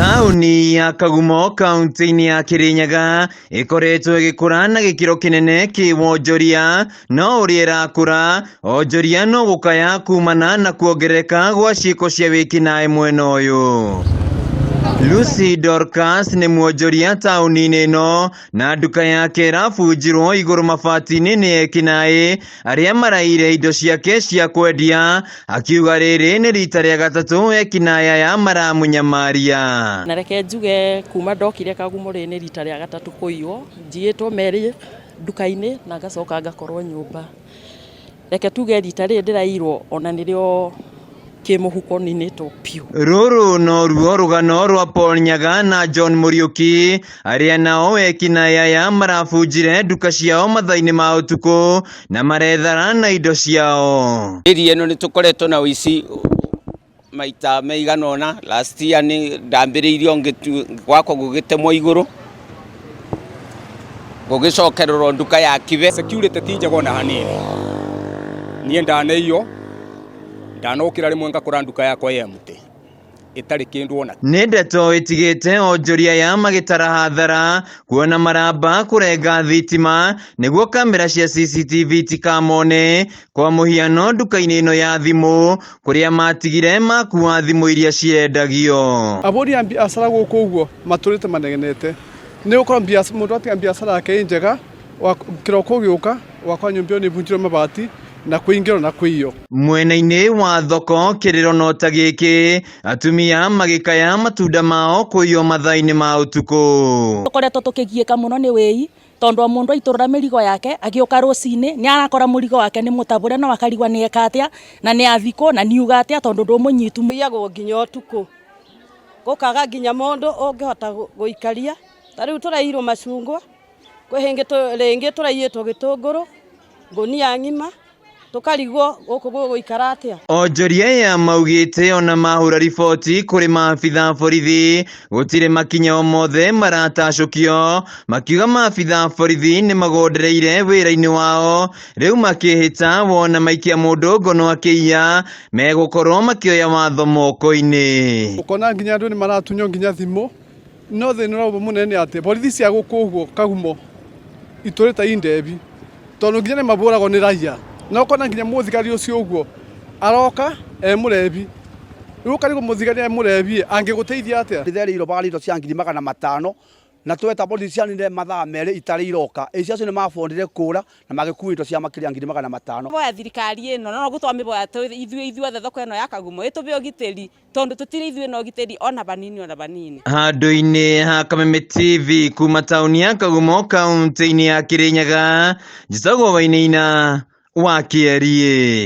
Taũni ya Kagumo kaunti-inĩ ya Kirinyaga ĩkoretwo ĩgĩkũra na gĩkĩro kĩnene kĩwonjoria, no ũrĩa ĩrakũra, onjoria no gũkaya kumana na kuongerereka gwa ciĩko cia wĩkinaĩ mwena ũyũ. Lucy Dorcas nĩ mwonjoria taũni-inĩ ĩno na nduka yake ĩrabunjirwo igũrũ mabati-inĩ nĩ ekinaĩ arĩa maraiyire indo ciake cia kwendia, akiuga rĩrĩ nĩ rita rĩa gatatũ ekinaĩ aya maramũnyamaria. Na reke njuge kuma ndokire Kagumo rĩrĩ nĩ rita rĩa gatatũ kũiywo, njiyĩtwo merĩ nduka-inĩ na ngacoka ngakorwo nyũmba. Reke tuge rita rĩrĩ ndĩraiyirwo ona nĩrĩo kĩmũhuko ninĩtwo biũ. Rũrũ noruo rũgano rwa Paul Nyaga na John Mũriũki arĩa nao ekinaĩ aya marabunjire nduka ciao mathaa-inĩ ma ũtukũ na marethara na indo ciao. Area ĩno nĩ tũkoretwo na ũici maita maigana ũna. Last year nĩ ndambĩrĩirio gwakwa gũgĩtemwo igũrũ, gũgĩcokererwo nduka ya Kibe. Security ti njega ona hanini. Niĩ ndanaiywo, ndanokĩra rĩmwe ngakora nduka yakwa ĩ empty ĩtarĩ kĩndũ ona. Nĩ ndeto ĩtigĩte onjoria aya magĩtara hathara kuona maramba kũrenga thitima nĩguo kamera cia CCTV itikamone. Kwa mũhiano nduka-inĩ ĩno ya thimũ kũrĩa matigire makua thimũ iria ciendagio. Ahũri a biacara gũkũ ũguo matũrĩte manegenete nĩ gũkorwo mũndũ atiga biacara yake ĩ njega, kĩroko ũgĩũka ũgakora nyũmba ĩyo nĩ ĩbunjirwo mabati na kũingĩrwo na kũiywo. Mwena-inĩ wa thoko kĩrĩro no ta gĩkĩ, atumia magĩkaya matunda mao kũiywo mathaa-inĩ ma ũtukũ. Tũkoretwo tũkĩgiĩka mũno nĩ wĩi tondũ o mũndũ aitũrũra mĩrigo yake agĩũka rũcinĩ nĩ arakora mũrigo wake nĩ mũtabũre no akarigwo nĩ eka atĩa na nĩ athikwo na nĩ uga atĩa tondũ ndũmũnyitu. Kũiyagwo nginya ũtukũ, gũkaga nginya mũndũ ũngĩhota gũikaria, ta rĩu tũraiyirwo macungwa, kwĩ hĩndĩ rĩngĩ tũraiyĩtwo gĩtũngũrũ, ngũnia ng'ima, tũkarigwo gũkũ gũgũikara atĩa. Onjoria aya maugĩte ona mahũra riboti kũrĩ maabitha a borithi gũtirĩ makinya o mothe maratacũkio, makiuga maabitha a borithi nĩ magondereire wĩra-inĩ wao rĩu makĩhĩta wona maikia mũndũ ngono akĩiya megũkorwo makĩoya watho moko-inĩ. Ũkona nginya andũ nĩ maratunywo nginya thimũ, no thĩna ũrĩa mũnene nĩ atĩ borithi cia gũkũ ũguo Kagumo itũrĩte indebi tondũ nginya nĩ mabũragwo nĩ raia na ũkona nginya mũthigari ũcio ũguo aroka e mũrebi rĩu ũkarigwo mũthigari e mũrebi angĩgũteithia atĩa? Ndĩrerĩirwo barĩ indo cia 500,000 na tweta borithi cianire mathaa merĩ itarĩ iroka. Aici acio nĩ mabondire kũra na magĩkua indo cia makĩria 500,000. Tũrahoya thirikari ĩno na noguo twamĩboya ithuĩ ithuothe thoko ĩno ya Kagumo ĩtũbe ũgitĩri tondũ tũtirĩ ithuĩ na ũgitĩri ona vanini ona vanini. Handũ-inĩ ha Kameme TV kuma taũni ya Kagumo kaunti-inĩ ya Kirinyaga, njĩtagwo Wainaina wa Kĩeriĩ.